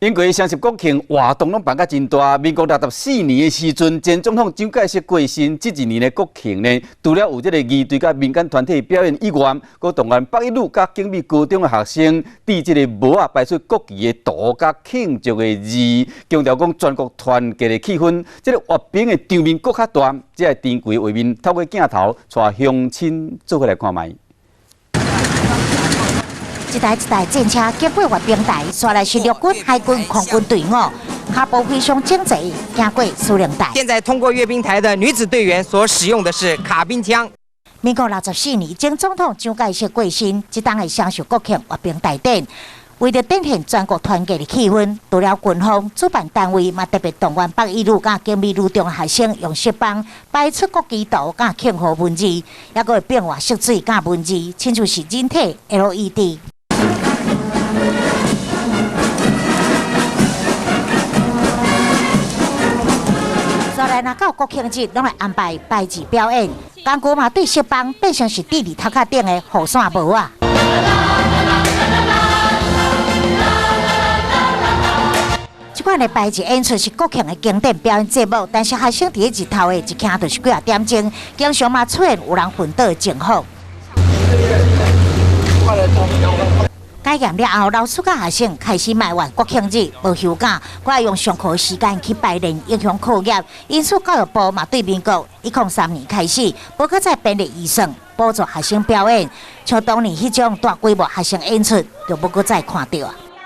英國雙十國慶活動攏辦甲真大。民國64年的時陣，前總統蔣介石過身，這一年的國慶呢，除了有這個儀隊佮民間團體表演以外，閣動員北一女佮景美高中的學生，佇這個帽仔擺出國旗的圖佮慶祝的字，強調講全國團結的氣氛。這個閱兵的場面閣較大，這个珍貴畫面透過鏡頭帶鄉親做伙來看覓。一台一台戰車經過閱兵台，紲來是陸軍、海軍、空軍隊伍，腳步非常整齊，行過司令台。現在通過閱兵台的女子隊員所使用的是卡賓槍。民國六十四年，前總統蔣介石過身，這冬的雙十國慶閱兵大典，為著展現全國團結的氣氛，除了軍方主辦單位嘛特別動員北一女佮景美女中學生用色棒擺出國旗圖佮慶賀文字，抑閣會變換色水佮文字，親像是人體 LED。紲來若到國慶日，攏會安排排字表演，工具嘛對色棒變成是佇佇頭殼頂的雨傘帽仔。這款的排字演出是國慶的經典表演節目，但是學生佇咧日頭的一徛就是幾仔點鐘，經常嘛出現有人昏倒的情況。解嚴了後，老師佮學生開始埋怨國慶日無休假，閣愛用上課時間去排練，影響課業。因此，教育部嘛對民國103年開始，無閣再編列預算補助學生表演，像當年彼種大規模學生演出，就無閣再看著啊。